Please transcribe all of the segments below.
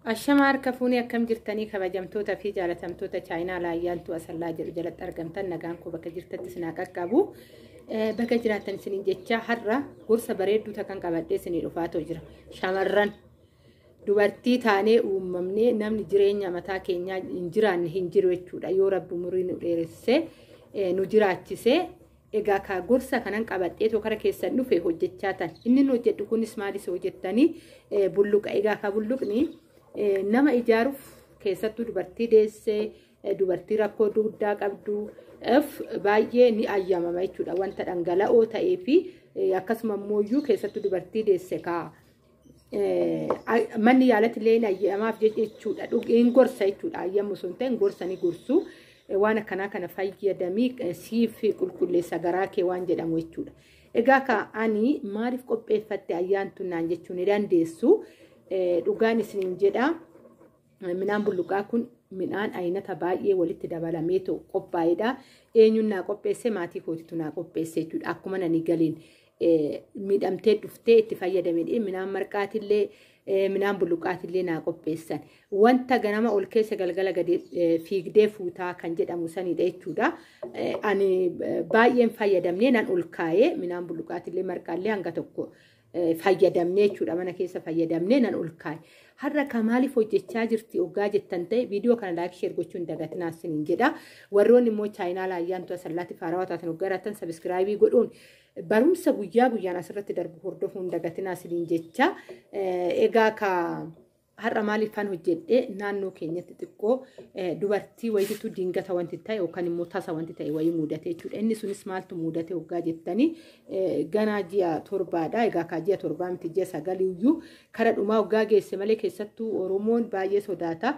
Ashama harka fuunee akkam jirtanii kabajamtoota fi jaalatamtoota chaayinaa laayyaantu asallaa jedhu jalatti argamtan nagaan koo bakka jirtatti isin haa qaqqabu. Bakka jiraattan isiniin jecha har'a gorsa bareedduu takkan qabadhee isinii dhufaatoo jira. Shamarran dubartii taanee uumamnee namni jireenya mataa keenyaa hin jiraanne hin jiru jechuudha. Yoo Rabbi umurii nu dheeressee nu jiraachisee egaa ka gorsa kanan qabadhee too kara keessan dhufe hojjechaa tan. Inni nu hojjedhu kunis maalis hojjettanii bulluqa. Egaa ka bulluqni nama ijaaruuf keessattuu dubartii deessee dubartii rakkoo guddaa qabdu baay'ee ni ayyamama jechuudha. Wanta dhangala'oo ta'ee fi akkasuma immoo keessattuu dubartii deesse kaa manni yaalatti illee ni ayyamaaf jechuudha. Hin gorsa jechuudha. Ayyamu sun ta'e gorsa ni gorsu. Waan akkanaa kana fayyadamii siif qulqulleessa garaa kee waan jedhamu jechuudha. Egaa ka ani maaliif qopheeffatte ayyaantu naan jechuu ni dandeessu. Dhugaan isiniin jedha. Midhaan bulluqaa kun midhaan aynata baay'ee walitti dabalameetu qophaa'edha. Eenyuun naa qopheesse? Maatii kootitu naa qopheesse jechuudha. Akkuma nani galiin miidhamtee dhuftee itti fayyadamedha. Midhaan marqaatillee midhaan bulluqaatillee naa qopheessan. Wanta ganama ol keessa galgala gadi fiigdee fuutaa kan jedhamu sanidha jechuudha. Ani baay'een fayyadamnee nan ol kaa'ee midhaan bulluqaatillee marqaallee hanga tokko fayyadamnee jechuudha. Mana keessa fayyadamnee nan ol kaa'e. Har'a ka maaliif hojjechaa jirti oggaa jettan ta'e viidiyoo kana like share gochuun dagatinaa isiniin jedha. Warroonni immoo chaayinaa laayyaantu asallaatti faarawaa taatan oggaa jiraattan subscribe godhuun barumsa guyyaa guyyaan asirratti darbu hordofuun dagatinaa isiniin jecha. Egaa ka har'a maaliifan hojjedhe? Naannoo keenyatti xiqqoo dubartii wayititu dingata wanti ta'e yookaan immoo tasa wanti ta'e wayii mudate jechuudha. Inni sunis maaltu mudate hoggaa jettanii, ganaa ji'a 7dha. Egaa kaa ji'a 7 miti, ji'a 9 iyyuu kara dhumaa hoggaa geesse malee keessattuu Oromoon baay'ee sodaata.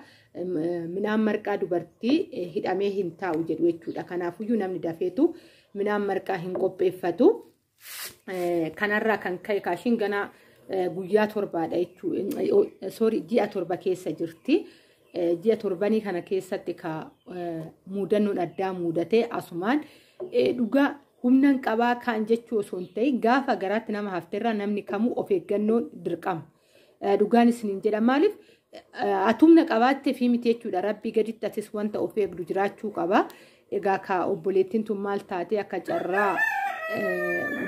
Midhaan marqaa dubartii hidhamee hin taa'u jedhu jechuudha. Kanaafuyyuu namni dafeetu midhaan marqaa hin qopheeffatu. Kanarraa kan ka'e kaashiin ganaa guyyaa 7dha jechuudha. Sorry, ji'a 7 keessa jirti. Ji'a 7nii kana keessatti ka muudannoon addaa muudatee asumaan dhugaa humnan qabaa kan jechuu osoo hin ta'in gaafa garaatti nama hafteerraa namni kamuu of eeggannoon dirqama. Dhugaan isiniin jedha, maaliif atumna qabaattee fi miti jechuudha. Rabbii gaditti atis wanta of eegdu jiraachuu qaba. Egaa ka obboleettiin tun maal taatee, akka carraa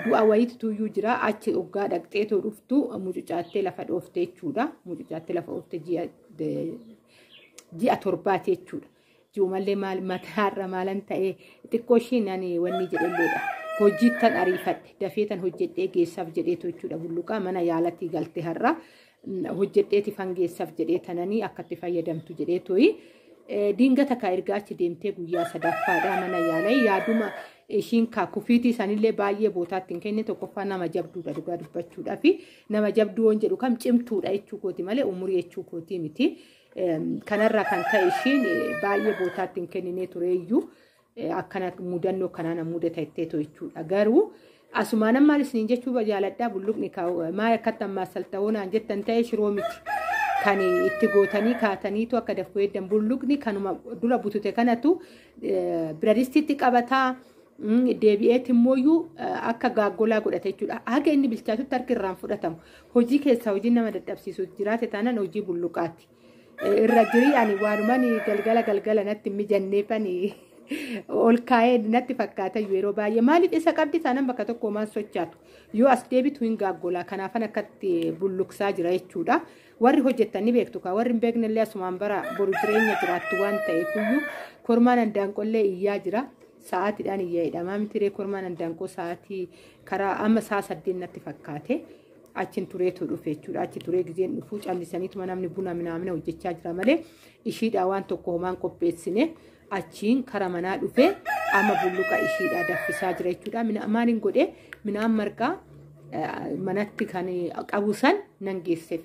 du'a wayiitu tuyyuu jira, achi oggaa dhaqxeetoo dhuftu mucucaattee lafa dhoofte jechuudha. Mucucaattee lafa dhoofte ji'a 7ti jechuudha. Ji'umallee maal mataarra maalan ta'ee xiqqoo ishiin ani wanni jedhelleedha. Hojiittan ariifadhe, dafeetan hojjedhee geessaaf jedheetu jechuudha. Bulluqaa mana yaalatti galte har'a hojjedheeti fangeessaaf jedhee tananii akka itti fayyadamtu jedheetooyi. Dingata ka ergaa achi deemtee guyyaa sadaffaadha mana yaalaa yaaduma ishiin ka kufiitii isaaniillee baay'ee bootaatti hin kenne. Tokkoffaa nama jabduudha, dhugaa dubbachuudhaa fi nama jabduu waan jedhu kam cimtuudha jechuu kooti malee umurii jechuu kootii miti. Kanarraa kan ka'e ishiin baay'ee bootaatti hin kenninee tureeyyuu akkana mudannoo kanaan mudata itteetu jechuudha. Garuu asumaan maal isiniin jechuu jaaladhaa, bulluqni maal akkatti ammaa salta'oo naan jettan ta'e shiroo miti. Kan itti gootanii kaataniitu akka dafuu heddan bulluqni kanuma dura butute kanatu biradistiitti qabataa deebi'eet immooyyuu akka gaaggolaa godhate jechuudha. Haga inni bilchaatutti harki irraan fudhatamu. Hojii keessaa hojiin nama dadhabsiisu jiraate taanaan hojii bulluqaati. Irra jirii ani waanuman galgala galgala natti mijanneefani ol kaa'ee natti fakkaata yeroo baay'ee. Maaliif isa qabdi taanaan bakka tokko homaan sochaatu. Yoo as deebitu hin gaaggolaa, kanaafan akkatti bulluqsaa jira jechuudha. Warri hojjettan ni beektu kaa, warri hin beekne illee asumaan bara boru jireenya jiraattu waan ta'eef iyyuu kormaan handaanqollee iyyaa jira. Sa'aatiidhaan iyyaa jedhamaa mitiree kormaan handaanqoo sa'aatii karaa amma sa'a 8 natti fakkaate. Achin tureetu dhufe jechuudha. Achi turee gizeen dhufuu callisaniituma namni buna minaamina hojjechaa jira malee ishiidhaa waan tokko homaan qopheessine. Achiin kara manaa dhufe, amma bulluqa ishiidhaa daffisaa jira jechuudha. Maaliin godhee midhaan marqaa manatti kan qabu san nan geesseef.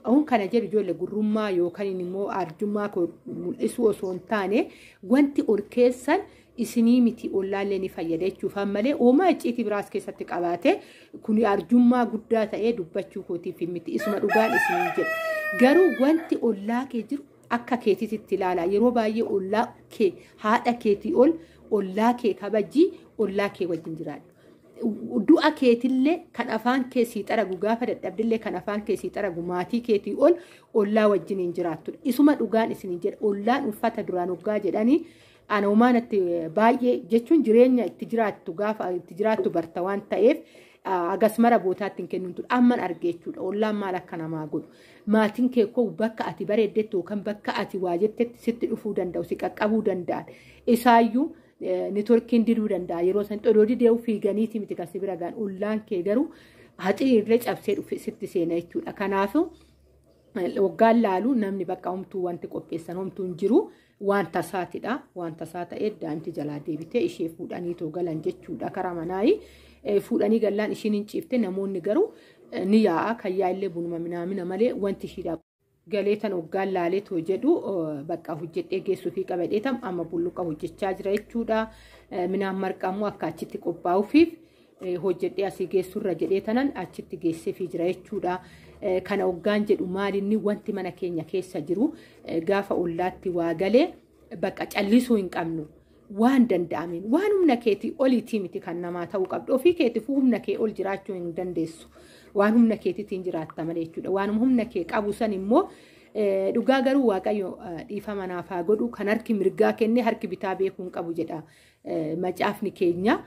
Kun kana jedhu ijoollee gurrummaa yookaan immoo arjummaa mul'isuu osoo hin taane wanti ol keessan isinii miti ollaallee ni fayyada jechuuf malee uumaa icciitii biraas keessatti qabaate kun arjummaa guddaa ta'ee dubbachuu kootiif miti, isuma dhugaan isinii jedha. Garuu wanti ollaa kee jiru akka keetiitti ilaala. Yeroo baay'ee ollaa kee haadha keetii ol ollaa kee kabajii, ollaa kee wajjin jiraadhu. Du'a keetillee kan afaan kee sii xaragu gaafa dadhabdillee kan afaan kee sii xaragu maatii keetii ol ollaa wajjin hin jiraattudha. Isuma dhugaan isin jedha ollaan uffata duraan hoggaa jedhanii ana humaanatti baay'ee jechuun jireenya itti jiraattu gaafa itti jiraattu barta waan ta'eef agas mara bootaatti hin kennuun amman arge jechuudha. Ollaan maal akka namaa godhu. Maatiin kee koo bakka ati bareeddetti yookaan bakka ati waa jettetti sitti dhufuu danda'u si qaqqabuu danda'an. Isaayyuu neetworkiin diduu danda'a. Yeroo san xodoo didee fiiganiiti miti kan si bira ga'an. Ollaan kee garuu haxiirree cabsee dhufe sitti seena jechuudha. Kanaafuu waggaan laalu namni bakka homtuu wanti qopheessan homtuu hin jiru. Waan tasaatidha. Waan tasaa ta'ee daa'imti jalaa deebitee ishee fuudhanii too galan jechuudha. Karaa manaayi fuudhanii gallaan ishiin hin ciifte namoonni garuu ni yaa'a. Kan yaa'illee bunuma minaamina malee wanti ishiidha. Galee tan waggaan laalee too jedhu bakka hojjedhee geessuu fi qabadhee tam amma bulluqa hojjechaa jira jechuudha. Minaan marqaa immoo akka achitti qophaa'uufiif hojjedhee asii geessurra jedhee tanan achitti geesseefii jira jechuudha. Kana waggaan jedhu maalinni wanti mana keenya keessa jiru gaafa ollaatti waa galee bakka callisuu hin qabnu. Waan danda'ameen waan humna keetii oliitii miti kan namaa ta'uu qabdu. Ofii keetiifuu humna kee ol jiraachuu hin dandeessu. Waan humna keetiitiin jiraatta malee jechuudha. Waan humna kee qabu san immoo dhugaa garuu Waaqayyo dhiifama naaf haa godhu kan harki mirgaa kennee harki bitaa beekuu hin qabu jedha macaafni keenya.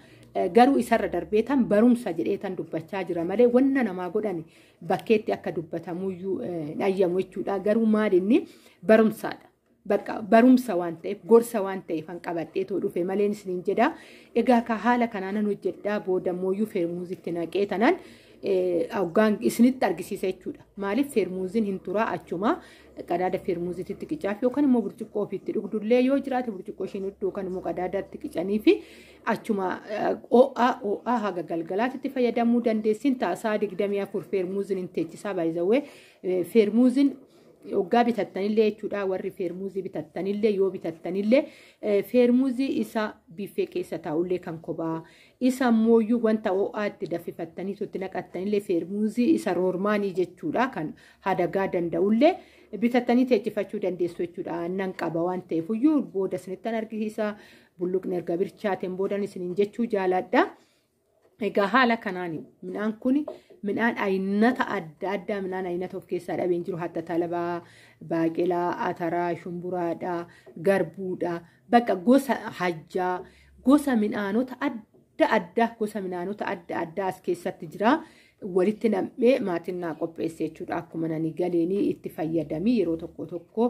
Garuu isarra darbee tan barumsa jedhee tan dubbachaa jira malee wanna namaa godhan bakkeetti akka dubbatamuyyuu dhayyamu jechuudha. Garuu maalinni barumsaadha. Bakka barumsa waan ta'eef gorsa waan ta'eef han qabadhee too dhufe malee isiniin jedha. Egaa ka haala kanaanan hojjedhaa booda mooyyuu feermuuzitti naqee tanaan hoggaan isinitti argisiisa jechuudha. Maaliif feermuuziin hin turaa achuma qadaada feermuuziitti qicaaf yookaan immoo burcuqqoo ofiitti dhugdullee yoo jiraate burcuqqoo ishiin dhugdu yookaan immoo qadaadaatti qicanii fi achuma ho'aa haga galgalaatti fayyadamuu dandeessin taasaa 24 feermuuziin hin teechisaa baay'izawwee feermuuziin hoggaa bitattanillee jechuudha. Warri feermuuzii bitattanillee yoo bitattanillee feermuuzii isa biffee keessa taa'ullee kan kophaa isa mooyyuu wanta ho'aa itti danfifattanii itti naqattanillee feermuuzii isa roormaanii jechuudha kan hadagaa danda'ullee bitattanii teechifachuu dandeessu jechuudha. Aannan qaba waan ta'eefuyyuu booda isinittan argisiisa. Bulluqni erga bilchaateen boodan isiniin jechuu jaaladha. Egaa haala kanaan midhaan kun midhaan aynata adda addaa midhaan aynata of keessaa dhabeen jiru hatta talbaa, baaqelaa, ataraa, shumburaadha, garbuudha, bakka gosa hajjaa, gosa midhaanota adda addaa gosa midhaanota adda addaa as keessatti jira. Walitti nam'ee maatiin naa qopheesse jechuudha. Akkuma nani galeenii itti fayyadamii yeroo tokko tokko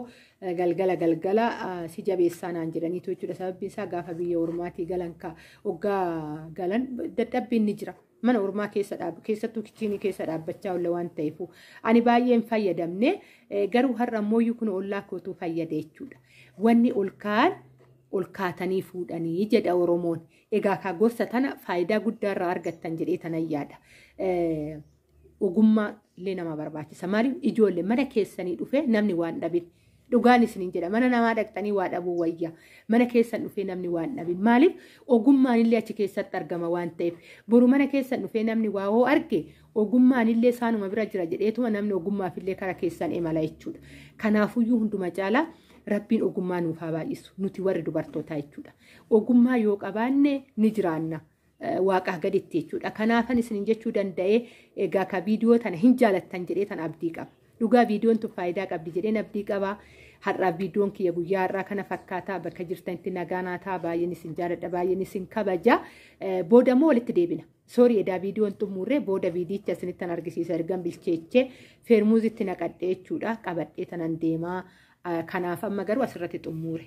galgala galgala si jabeessaa naan jedhaniitu jechuudha. Sababni isaa gaafa biyya ormaatii galan ka hoggaa galan dadhabbiin ni jira. Mana ormaa keessa dhaabu keessattuu kichiinii keessa dhaabbachaa oolla waan ta'eef ani baay'ee hin fayyadamne garuu har'a ammoo kun ollaa kootuu fayyade jechuudha. Wanni ol kaan ol kaatanii fuudhanii jedha Oromoon. Egaa ka gorsa tana faayidaa guddaa irraa argattan jedhee tanan yaada. Ogummaa illee nama barbaachisa. Maaliif ijoollee mana keessanii dhufee namni waan dhabin. Dhugaan isiniin jedha mana namaa dhaqxanii waa dhabuu wayya. Mana keessan dhufee namni waan dhabin. Maaliif ogummaan illee achi keessatti argama waan ta'eef. Boru mana keessan dhufee namni waa hoo arge ogummaan illee isaanuma bira jira jedheetuma namni ogummaaf illee kara keessan imala jechuudha. Kanaafuyyuu hunduma caalaa Rabbiin ogummaa nuuf haa baay'isu nuti warri dubartootaa jechuudha. Ogummaa yoo qabaanne ni jiraanna waaqaa gaditti jechuudha. Kanaafan isiniin jechuu danda'ee egaa ka viidiyoo tana hin jaalattan jedhee tan abdii qaba. Dhugaa viidiyoon tun faayidaa qabdi jedheen abdii qaba. Har'aa viidiyoon kiyya guyyaa har'aa kana fakkaataa bakka jirtanitti nagaa naa ta'a. Baay'een isin jaaladha baay'een isin kabaja. Booda immoo walitti deebina. Soorii edaa viidiyoon xumurree booda viidiyicha isinittan argisiisa ergan bilcheechee feermuuzitti naqadhee jechuudha. Qabadhee tanan deemaa. Kanaaf amma garuu asirratti xumure.